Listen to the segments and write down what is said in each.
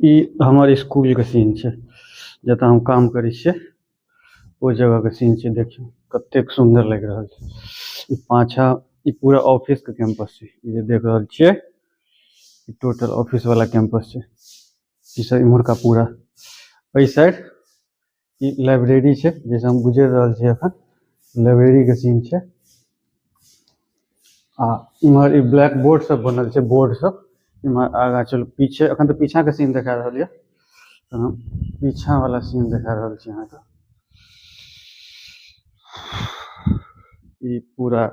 ई हमर स्कूल के सीन छै जतऽ हम काम करै छियै, ओहि जगह के सीन छै। देखियौ कतेक सुंदर लागि रहल छै। ई पाछा ई पूरा ऑफिस के कैंपस छै। ई जे देख रहल छियै ई टोटल ऑफिस वाला कैंपस छै। ई सब इम्हरका पूरा एहि साइड ई लाइब्रेरी छै, जैसे हम गुजरि रहल छी अखन लाइब्रेरी के सीन छै। आ इम्हर ई ब्लैक बोर्ड सब बनल छै, बोर्ड सब इम्हर आगा चलू पीछे। अखन तऽ पीछा के सीन देखा रहल ये, हम पीछा वाला सीन देखा रहल छी अहाँके। ई पूरा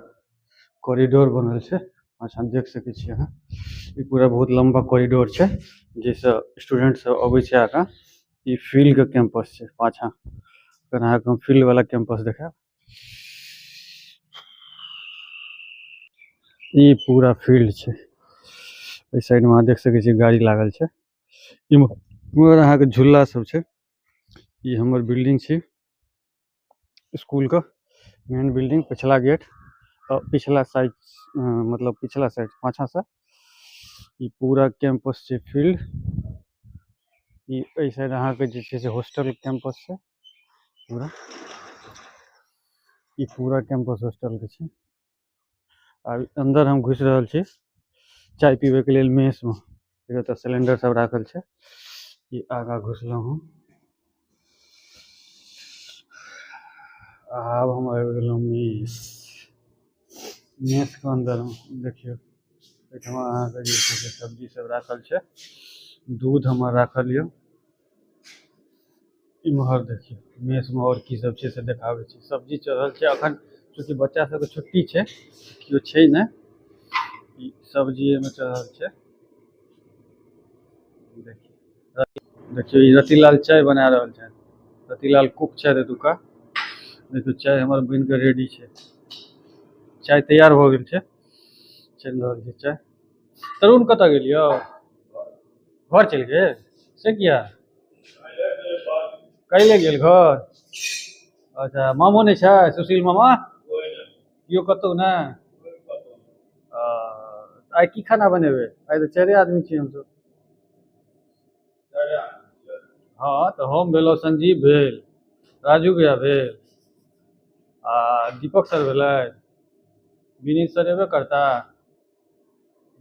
कॉरिडोर बनल छै, अच्छा देख सकै छी अहाँ। ई पूरा बहुत लंबा कॉरिडोर छै जैसे स्टूडेंट सब अबै छै आगा। ई फील्ड के कैंपस छै पाछा, अगर अहाँके हम फील्ड वाला कैंपस देखायब। ई पूरा फील्ड छै। एहि साइड में अहाँ देख सकै छी गाड़ी लागल छै। इम्हर अहाँके झूला सब छै। ई हमर बिल्डिंग छै स्कूल के मेन बिल्डिंग, पिछला गेट और पिछला साइड, मतलब पिछला साइड पाछा से ई पूरा कैंपस छै फील्ड। ई एहि साइड अहाँके जे छै से हॉस्टल कैंपस छै पूरा। ई पूरा कैंपस हॉस्टल के छै। आब अंदर हम घुसि रहल छी चाय पीबै के लेल मेस में। एतऽ सिलेंडर सब राखल छै। ई आगा घुसलहुँ हम। आब हम आबि गेलहुँ मेस। मेस के अंदर देखियौ एहिठमा अहाँके जे छै से सब्जी सब राखल छै, दूध हमर राखल यऽ। इम्हर देखियौ मेस में और की सब छै से देखाबै छी। सब्जी चढ़ल छै अखन, चूँकि बच्चा सबके छुट्टी छै, केओ छै नहि, ई सब्जी एहिमे चढ़ल छै। देखियौ देखियौ ई रतिलाल चाय बना रहल छै। रतिलाल कुक छै एतुका। देखियौ चाय हमर बनि कऽ रेडी छै, चाय तैयार भऽ गेल छै, चलि रहल छै चाय। तरुण कतऽ गेल यौ? घर चलि गेल? से किया? कैले गेल घर? अच्छा मामो नहि छै? सुशील मामा केओ कतहु नहि? आइ की खाना बनेबै? आइ तऽ चारि आदमी छी हमसब। हाँ तऽ हम भेलहुँ, संजीव भेल, राजू भैया भेल, आ दीपक सर भेलै, विनीत सर एबे करता,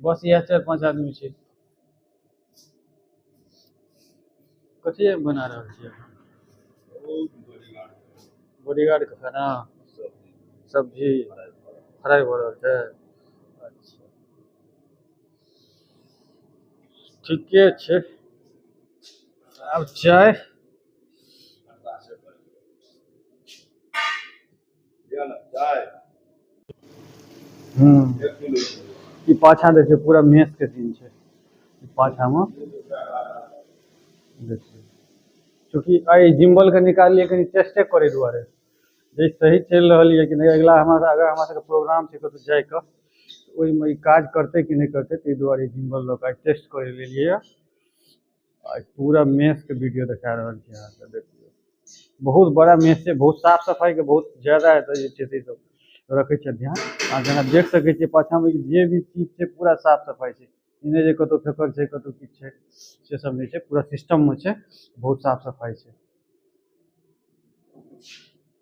बस इएह 4-5 आदमी छी। कथी बना रहल छियै? बॉडीगार्ड के खाना, सब्जी फ्राई भऽ रहल छै। अच्छा ठीके छै। आब चाय ई पाछा देखियौ पूरा मेस के सीन छै। पाछा में देखियौ, चूँकि आइ जिम्बल के निकाललियै कनि टेस्टे करे दुआरे जे सही चलि रहल यऽ कि नहि। अगिला हमरा आगाँ हमरा सबके प्रोग्राम छै कतहु जाइके, ओहिमे ई काज करतै कि नहि करतै, ताहि दुआरे जिम्बल लऽ कऽ आइ टेस्ट करे लेलियै। आइ पूरा मेस के वीडियो देखा रहल छी अहाँके। देखियौ बहुत बड़ा मेस छै, बहुत साफ सफाई के बहुत ज्यादा एतऽ जे छै से सब रखै छै ध्यान। अहाँ जेना देख सकै छियै पाछाँ मे जे भी चीज छै पूरा साफ सफाई छै। ई नहि जे कतहु फेकल छै कतहु किछु छै, से सब नहि छै, पूरा सिस्टम मे छै, बहुत साफ सफाई छै।